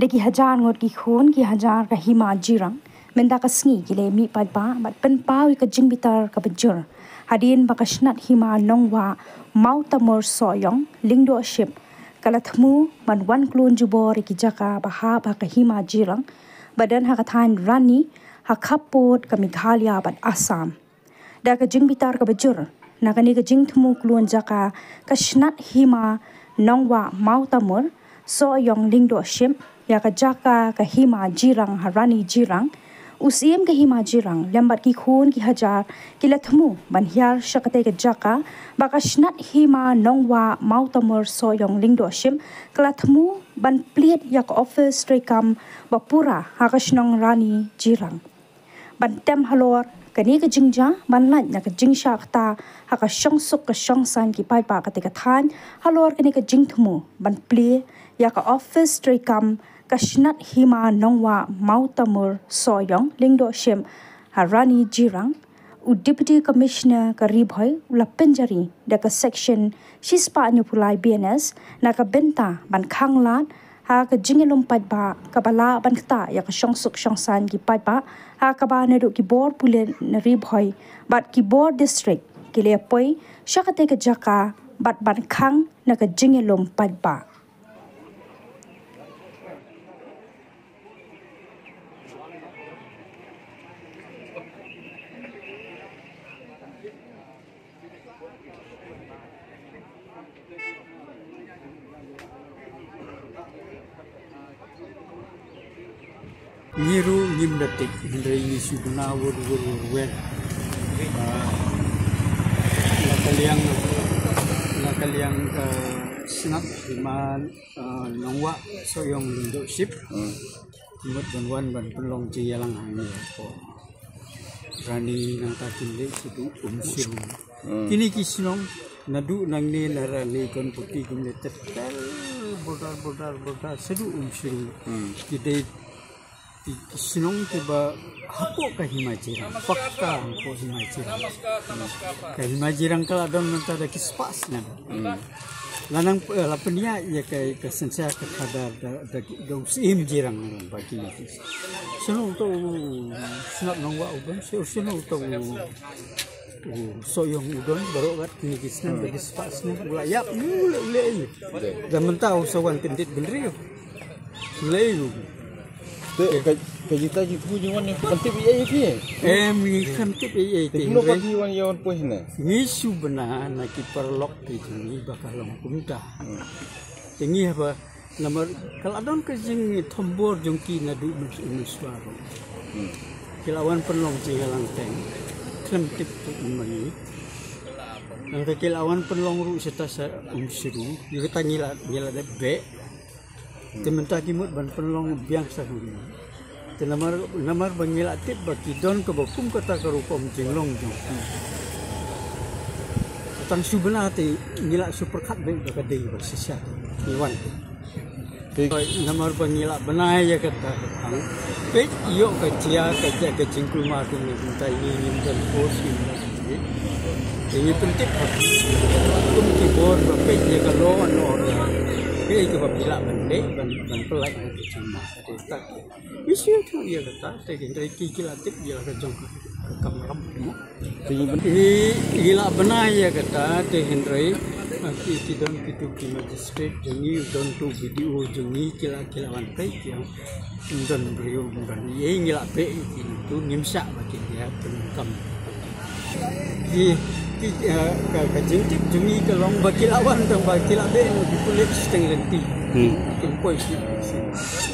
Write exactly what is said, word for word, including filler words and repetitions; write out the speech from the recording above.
Da ki hajar ngut ki khun ki hajar ka hima Jirang mynta ka sngi ki la mih paidbah bad pynpaw ïa ka jingbitar kaba jur hadien ba ka shnat hima Nongwah Mawtamur Sohiong Lyngdoh Ship ka la thmu ban wan klun jubor ïa ki jaka ba hap ha ka hima Jirang ba don ha ka thaiñ Rani ha khappud ka Meghalaya bad Assam. Da ka jingbitar kaba jur na kane ka jingthmu klun jaka ka shnat hima Nongwah Mawtamur Sohiong Lyngdoh Ship ïa ka jaka ka hima Jirang ha Rani Jirang, u Syiem ka hima Jirang lem bad ki khun ki hajar ki la thmu ban hiar sha katei ka jaka ba ka shnat hima Nongwah Mawtamur Sohiong Lyngdoh Ship ka la thmu ban plied ïa ka ophis treikam ba pura ha ka shnong Rani Jirang. Ban tem halor kane ka jingjia ban lait na ka jingshah kata ha ka shongsuk ka shongsaiñ ki paidbah katei ka thaiñ halor kane ka jingthmu ban plie ïa ka ophis treikam ka shnat hima Nongwah Mawtamur Sohiong Lyngdoh Ship ha Rani Jirang. U Deputy Commissioner ka Ri Bhoi u la pynjari da ka section shispah hynñiewphew lai B N S na ka bynta ban khanglad ha ka jingïalum paidbah kaba lah ban ktah ïa ka shongsuk shongsaiñ ki paidbah ha kaba naduh ki bor pulit na Ri Bhoi bad ki bor district ki la poi sha katei ka jaka bad ban khang na ka jingïalum paidbah. Ngi ruh ngim da tip hynrei ngi shu bna wur wur wur wer. Ah, na ka liang, na ka liang ka shnat hima, ah, Nongwah Sohiong Lyngdoh Ship. Hmm. Mut ban wan ban pynlong jingïalang hangne. Rani nangta kin leit shaduh Umsru. Hmm. Kine ki shnong naduh nangne na Rani Gonpoti kin leit tel border border border shaduh Umsru. Hmm. Ki dei ki, ki shnong kiba hapoh ka hima Jirang, pakka hapoh hima Jirang. Ka hima Jirang ka la don mynta da ki spah snem. Hmm. La nang, eh, la pynïaid ïa ka, ka synshar ka khadar da, da, da u Syiem Jirang ba kine ki. Shano uto u shnat Nongwah u don, shano uto u, u Sohiong u don, baroh kine ki snem, da ki spah snem, u la ïap, u leh, u leh ïa u. Da mynta u sa wan kyndit bynriew. U leh ïa u. Te ka, ka jingthmu jingwan ne phi khlem tip ei ei phi? Em, ngi khlem tip ei ei te. Te kumno ba phi wan ïa wan poi hynne? Ngi shu bna na ki paralok ki jong ngi ba ka long kumta. Hmm. Te ngi haba namar ka la don ka jingthombor jong ki naduh mynshwa ruh. Hmm. Ki la wan pynlong jingïalang teng. Khlem tip tu ma ngi. Nangta ki la wan pynlong ruh shata sha Umsru. Ïa kata ngi la, ngi la dep beh. Te mynta ki mut ban pynlong biang sa hangne. Te namar, namar ba ngi la tip ba ki don kaba kum kata ka rukom jinglong jong ki. Tang shu bna te ngi la shu pyrkhat beit ba ka dei ba shisha te ngi wan. Te namar ba ngi la bna ïa kata ka thang. Peit ïoh ka jia ka jia ka jingkulmar kumne kumta, ngi ngim don force, ngim don. Te ngi pyntip ha phi kum ki bor ba peit ïa ka law and order. Kaei kaba phi lah ban leh ban, ban pynlait ïa ka jingma. Te ta ngi shu ïathuh ïa kata te hynrei ki, ki la tip ïa la ka jong ka, ka kamram mo. Te ngi, ngi la bna ïa kata te hynrei, ah, ki, ki don kitu ki magistrate jong ngi, don tu B D O jong ngi, ki la, ki la wan peit ïa. Ym don briew, ym don ei, ngi la beh ïa kine tu, ngim shah ba kin ïa pyndonkam. Ki, ki, eh, ka, ka jingtip jong ngi ka long ba ki la wan tang ba ki la beh na ki pulit shiteng lynti. Hmm. Kin poi shi, shi.